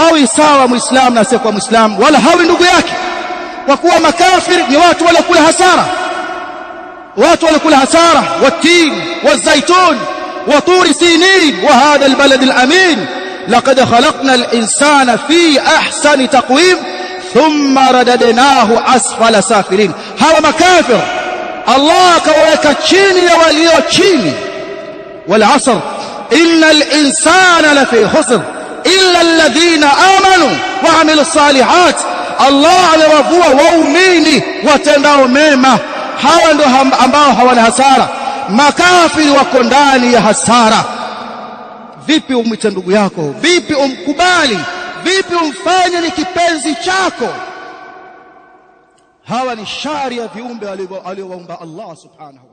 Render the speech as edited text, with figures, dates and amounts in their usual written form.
Hawi sawa Muislamu na asiyekuwa Muislamu, wala hawi ndugu yake, kwa kuwa makafiri ni watu waliokula hasara, watu waliokula hasara. Watin wazaitun wa turi sinin wa hadha albalad alamin laqad khalaqna alinsana fi ahsani taqwim thumma radadnahu asfala safilin. Hawa makafir Allah akaweka chini ya walio chini. Wal asr innal insana lafi khusr illa alladhina amanu wa amilus salihat. Allah aliwavua waumini watendao mema. Hawa ndio ambao hawana hasara. Makafiri wako ndani ya hasara. Vipi umwite ndugu yako? Vipi umkubali? Vipi umfanye ni kipenzi chako? Hawa ni shari ya viumbe aliowaumba Allah subhanahu wa ta'ala.